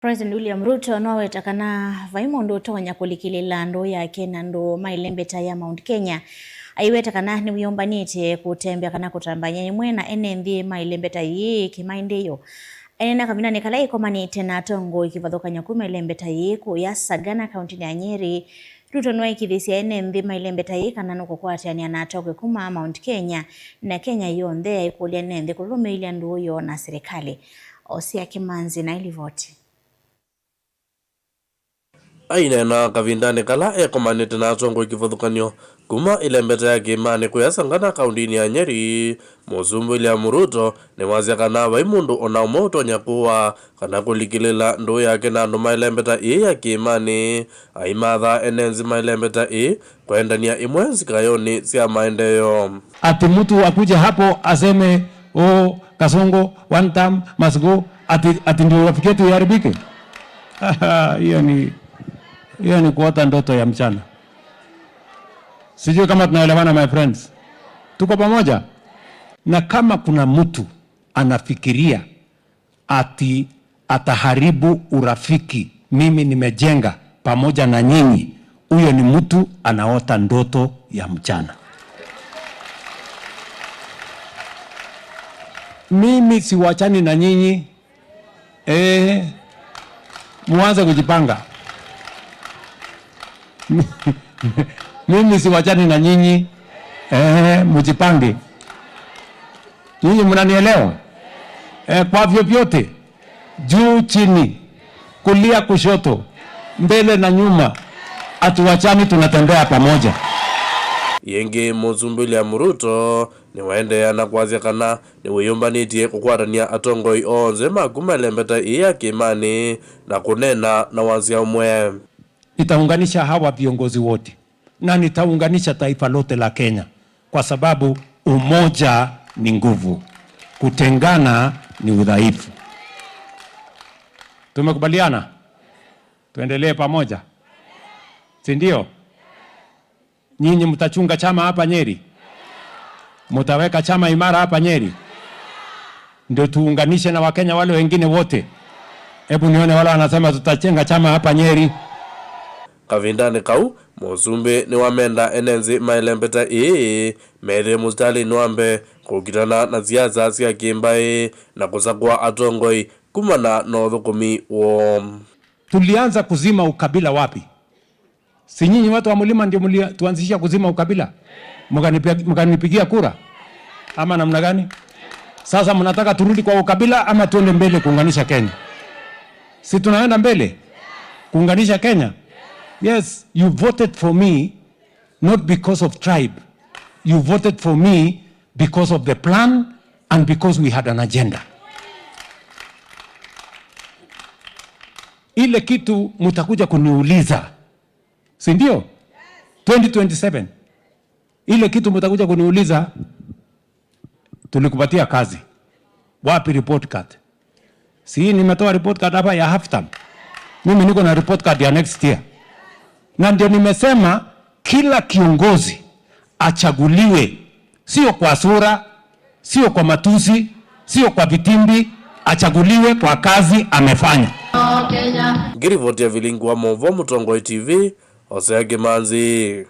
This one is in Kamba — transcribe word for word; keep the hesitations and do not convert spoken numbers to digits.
President William Ruto nĩwaweta kana vai mũndũ ũtonya kũlikĩlĩla ndũũ yake na andũ ma ĩlembeta ya Mount Kenya. Aiweta kana nĩwĩyũmbanĩtye kũtembea kana kũtambany'a ĩmwe na ene nthĩ ma ĩlembeta yĩĩ kĩmaendeeo. Aineena kavindanĩ kala ĩkomanĩte na atongoi kĩvathũkany'o kuma ĩlembeta yĩĩ kũya Sagana, kauntinĩ ya Nyeri, Ruto nĩwaĩkĩĩthĩsye ene nthĩ ma ĩlembeta yĩĩ kana nũkũkwatĩanĩa na atongoi kuma Mount Kenya na Kenya yonthe, aikũlya ene nthĩ kũlũlũmĩĩlya ndũũ yoo na silikalĩ. Osia Kĩmanzi na ilivoti. Aineena kavindanĩ kala ekomanĩte na atongoi kĩvathũkany'o kuma ĩlembeta ya kĩĩmanĩ kũya Sagana kauntinĩ ya Nyeri, Mũsumbĩ William Ruto nĩwasya kana vai mũndũ o na ũmwe ũtonya kũaa kana kũlikĩlĩla ndũũ yake na andũ ma ĩlembeta ĩĩ ya kĩĩmanĩ. Aimatha ene nthĩ ma ĩlembeta ĩĩ kũendany'a ĩmwe nzikayonĩ sya maendeeo. Ati mtu akuje hapo aseme, "Oh, Kasongo, one term must go," ati, ati ndio urafiki yetu iharibike? Hiyo ni, hiyo ni kuota ndoto ya mchana. Sijui kama tunaelewana, my friends. Tuko pamoja? Na kama kuna mtu anafikiria ati ataharibu urafiki mimi nimejenga pamoja na nyinyi, huyo ni mtu anaota ndoto ya mchana. Mimi siwachani na nyinyi. Eh, muanze kujipanga. Mimi siwachani na nyinyi. Eh, mjipange. Nyinyi mnanielewa? Eh, kwa vyovyote, juu chini, kulia kushoto, mbele na nyuma, hatuachani, tunatembea pamoja. Yĩngĩ, Mũsumbĩ William Ruto nĩwaendeea na kwasya kana nĩwĩyũmbanĩtye kũkwatany'a atongoi onthe ma kuma ĩlembeta ĩĩ ya kĩĩmanĩ na kũneena na wasya ũmwe. Nitaunganisha hawa viongozi wote na nitaunganisha taifa lote la Kenya, kwa sababu umoja ni nguvu, kutengana ni udhaifu. Tumekubaliana? Tuendelee pamoja, si ndio? Nyinyi mtachunga chama hapa Nyeri? Mtaweka chama imara hapa Nyeri? Ndio tuunganishe na Wakenya wale wengine wote. Hebu nione wale wanasema tutajenga chama hapa Nyeri. Kavindanĩ kau, Mũsumbĩ nĩwamenda ene nthĩ ma ĩlembeta ĩĩ methĩe mũsitalĩnĩ wa mbee kũkitana na siasa sya kĩmbaĩ na kũsakũa atongoi kumana na ũthũkũmi woo. Tulianza kuzima ukabila wapi? Si nyinyi watu wa mlima ndio mlituanzishia kuzima ukabila? Mkanipi-, mkanipigia kura? Ama namna gani? Sasa mnataka turudi kwa ukabila ama tuende mbele kuunganisha Kenya? Si tunaenda mbele kuunganisha Kenya? Yes, you voted for me not because of tribe. You voted for me because of the plan and because we had an agenda. Ile kitu mtakuja kuniuliza, si ndio? Twenty twenty-seven. Ile kitu mtakuja kuniuliza, tulikupatia kazi. Wapi report card? Si hii nimetoa report card hapa ya half term? Mimi niko na report card ya next year. Na ndio nimesema kila kiongozi achaguliwe, sio kwa sura, sio kwa matusi, sio kwa vitimbi, achaguliwe kwa kazi amefanya. Ngiripoti ya vilingi wa maũvoo Mũtongoi T V, Hosea Kĩmanzi.